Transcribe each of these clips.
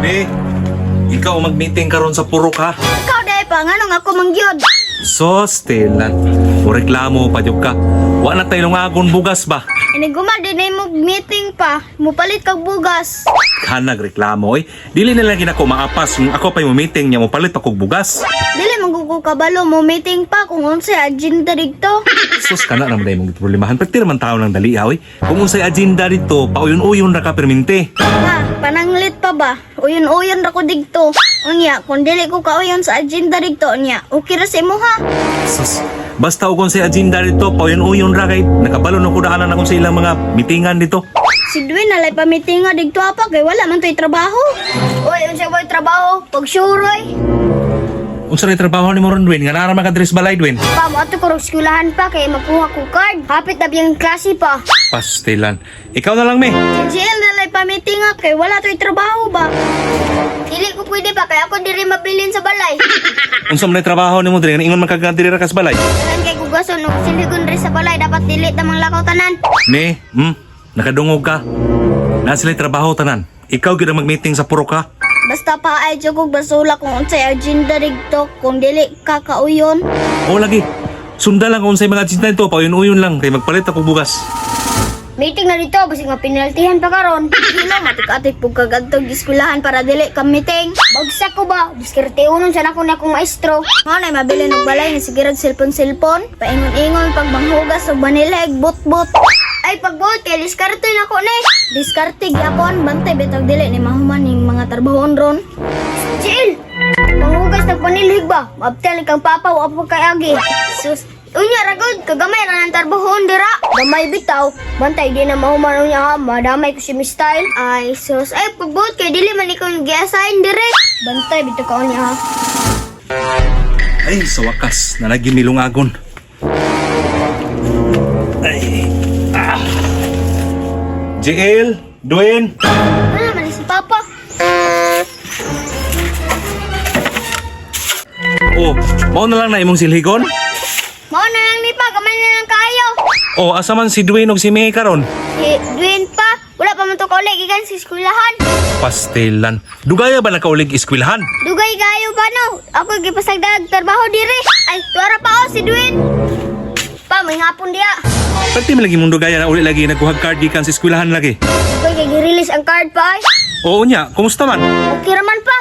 Be, ikaw mag-meeting karon sa purok ha. Ikaw dahil pa, nganong ako mangyod? So, Stellan, o reklamo pa jud ka. Wa na tayo lungagon bugas ba? Iniguma, di na mo meeting pa. Mupalit kag bugas. Kanag reklamo oy. Dili na lang ginako maapas kung ako pa yung meeting niya mo palit pa kog bugas. Dili man ko kabalo mo meeting pa kung unsay agenda didto. Sus kana naman dai mong problemahan. Pwede naman tao lang dali ha, oy. Kung unsay agenda dito, pauyon-uyon ra ka permente. Ha, pananglit pa ba? Uyon-uyon ra ko digto. Unya, kung dili ko kauyon sa agenda digto unya, okay ra sa imo ha. Sus, basta og unsay agenda dito, pauyon-uyon ra kay nakabalo na ko daanan akong sa ilang mga mitingan dito. Si Dwayne nalay pa meeting nga digto apa kay wala man to'y trabaho. Uy, unsay ba trabaho? Pagsuroy. Unsa ray trabaho nimo ron, Dwayne? Nga naa ra man ka diri sa balay, Dwayne? Pa, mo ato ko rog eskwelahan pa kay makuha ko card. Hapit na biyang klase pa. Pastilan. Ikaw na lang, me. Si JL nalay pa meeting nga kay wala to'y trabaho ba. Dili ko pwede pa kay ako diri mabilin sa balay. Unsa man ray trabaho nimo diri? Nga ingon man kag diri ra ka sa balay. Tanan kay kugason og siligon diri sa balay dapat dili ta manglakaw tanan. Me, nakadungog ka. Naa sila'y trabaho tanan. Ikaw gyud ang mag-meeting sa purok ha. Basta pa ay jud kog basula kung unsay agenda digto kung dili ka kauyon. O lagi. Sunda lang kung unsay mga agenda nito, pauyon-uyon lang kay magpalit ako bugas. Meeting na dito basig mapinaltihan pa karon. Dili matik-atik pug kagadtog eskwelahan para dili ka meeting. Bagsak ko ba? Diskarte unon sa nako na akong maestro. Mao nay mabili og balay nga sige rag cellphone-cellphone. Paingon-ingon pag manghugas og banilheg but-but. Ay pagbuot kay diskarte na ko ni. Diskarte gyapon bantay bitag dili ni mahuman ning mga trabahon ron. Jill, manghugas ng panilhig ba? Maabtal kang papa wa pa kay agi. Sus, unya ragod kagamay ra ng trabahon dira. Gamay bitaw, bantay di na mahuman unya ha, madamay ko si Miss Style. Ay sus, ay pagbuot kay dili man ikaw gi-assign dire. Bantay bitaw ka unya ha. Ay, sa wakas, nalagi nilungagon. Ay, ah. JL, Dwayne, Wala man si papa. Oh, mao na lang na imong silhigon? Mao na lang ni pa, gamay na lang kaayo. Oh, asa man si Dwayne og si May karon? Si Dwayne pa, wala pa man to kaulig gikan sa eskwelahan. Pastilan. Dugaya ba nakaulig eskwelahan? Dugay kayo pa no. Ako gipasagdag trabaho dire. Ay, tuara pa oh si Dwayne. Pa, may ngapon diya. Pati man lagi mong dugaya na uli lagi nagkuhag card gikan sa eskwelahan lagi. Dugay kay gi-release ang card pa ay. Oo nya, kumusta man? Okay raman pa.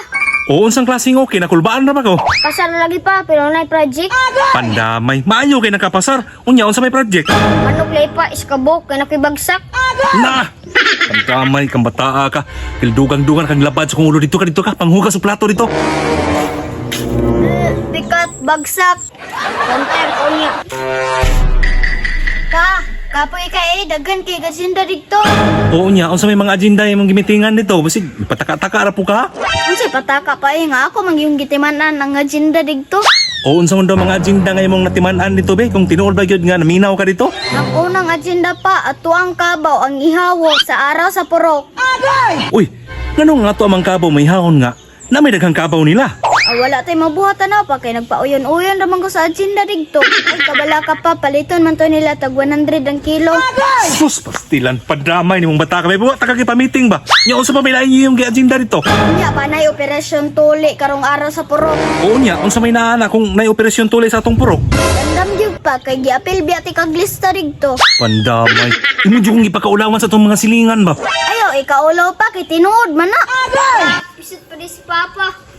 Oo, unsang klaseng okay, nakulbaan ra ba ko? Pasar na lagi pa, pero nay project. Pandamay, maayo kay nakapasar. Unya, unsa may project? Manok lay pa, iskabok, kay nakibagsak. Na! Pandamay, kang bataa ka. Kildugang-dugan kang labad sa kong ulo dito ka, dito ka. Panghugas sa plato dito. Pikat, bagsak. Banter ko niya. Ka, kapoy ka eh, daghan kay gasinda dito. Oo nya, unsa may mga agenda imong gimitingan dito? Basig, pataka-taka ra po ka. Unsay pataka pa eh nga ako man yung gitimanan ang agenda dito. Oo, unsa man daw mga agenda nga imong natiman-an dito be? Kung tinuod ba gyud nga naminaw ka dito? Ang unang agenda pa, ato ang kabaw ang ihawok sa araw sa purok. Uy, nganong nga to amang kabaw may haon nga? Na may daghang kabaw nila. Ah, wala tay mabuhatan na pa kay nagpauyon-uyon raman ko sa agenda dito. Ay kabala ka pa paliton man to nila tag 100 ang kilo. Sus, pastilan, pandamay nimong bata ka. May buwa, taka pa meeting ba? Nya, unsa pa may lain yung agenda dito? Unya pa nay operasyon tuli karong araw sa purok. Oo nya, unsa may naana kung nay operasyon tuloy sa atong purok? Dandam gyud pa kay giapil biya ti kag lista dito. Pandamay. Imo jud kong ipakaulawan sa atong mga silingan ba? Ayo ikaulaw pa kay tinuod man na. Pisot pa di si Papa.